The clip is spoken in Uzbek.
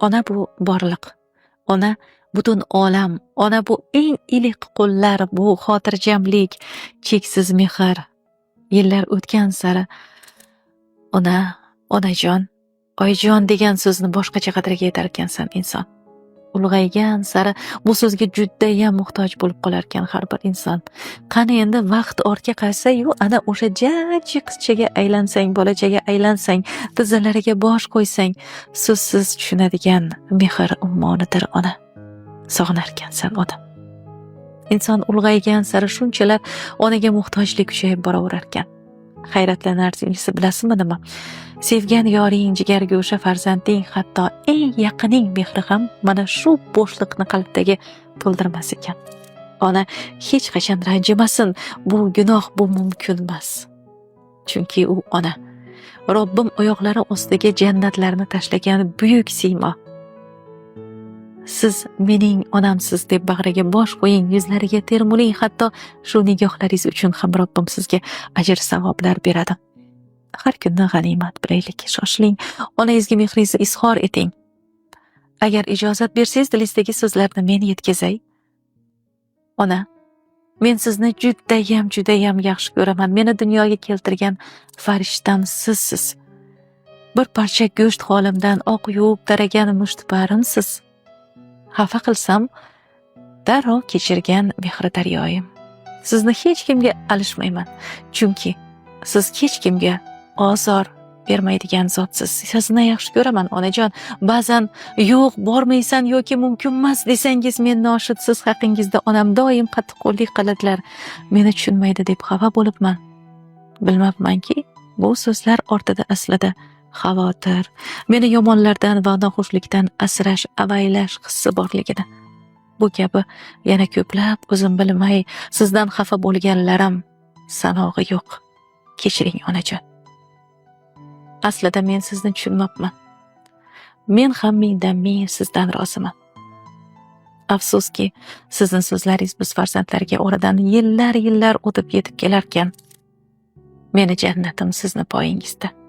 Ona bu borliq. Ona butun olam. Ona bu eng iliq qo'llar, bu xotirjamlik, cheksiz mehr. Yillar o'tgan sari ona, onajon, oyijon degan so'zni boshqacha qadriga yetarkansan inson. Ulg'aygan sari bu so'zga judayam muhtoj bo'lib qolarkan har bir inson. Qani endi vaqt ortga qaytsa-yu, ana o'sha jajji qizchaga aylansang, bolachaga aylansang, tizzalariga bosh qo'ysang, so'zsiz tushunadigan mehr ummonidir ona. Sog'inarkansan odam. Inson ulg'aygan sari shunchalar onaga muhtojlik kuchayib boraverarkan. Hayratlanarlisi bilasizmi nima? Sevgan yoring, jigar go'sha farzanding, hatto eng yaqining mehri ham mana shu bo'shliqni qalbdagi to'ldirmas ekan. Ona hech qachon ranjimasin, bu gunoh, bu mumkin emas. Chunki u ona. Robbim oyoqlari ostiga jannatlarni tashlagan buyuk siymo. Siz mening onamsiz deb bag'riga bosh qo'ying, yuzlariga termuling, hatto shu nigohlaringiz uchun ham Robbim sizga ajr savoblar beradi. Har kunni g'animat bilaylik. Shoshiling, onangizga mehringizni izhor eting. Agar ijozat bersangiz, dilingizdagi so'zlarni men yetkazay. Ona, men sizni judayam, judayam yaxshi ko'raman. Meni dunyoga keltirgan farishtam sizsiz. Bir parcha go'sht holimdan oq yuvib taragan mushtparimsiz. Xafa qilsam, darrov kechirgan mehri daryoyim. Sizni hech kimga alishmayman, chunki siz hech kimga ozor bermaydigan zotsiz. Sizni yaxshi ko'raman, onajon. Ba'zan yo'q, bormaysan yoki mumkinmas desangiz, men noshud siz haqingizda onam doim qattiqqo'llik qiladilar. Meni tushunmaydi deb xafa bo'libman. Bilmabmanki, bu so'zlar ortida aslida xavotir, meni yomonlardan va noxushlikdan asrash, avaylash hissi borligini. Bu kabi yana ko'plab o'zim bilmay sizdan xafa bo'lganlarim sanog'i yo'q. Kechiring, onajon. Aslida men sizni tushunmabman. Men ham mingdan ming sizdan roziman. Afsuski, sizni so'zlaringiz biz farzandlarga oradan yillar-yillar o'tib yetib kelarkan. Meni jannatim sizni poyingizda.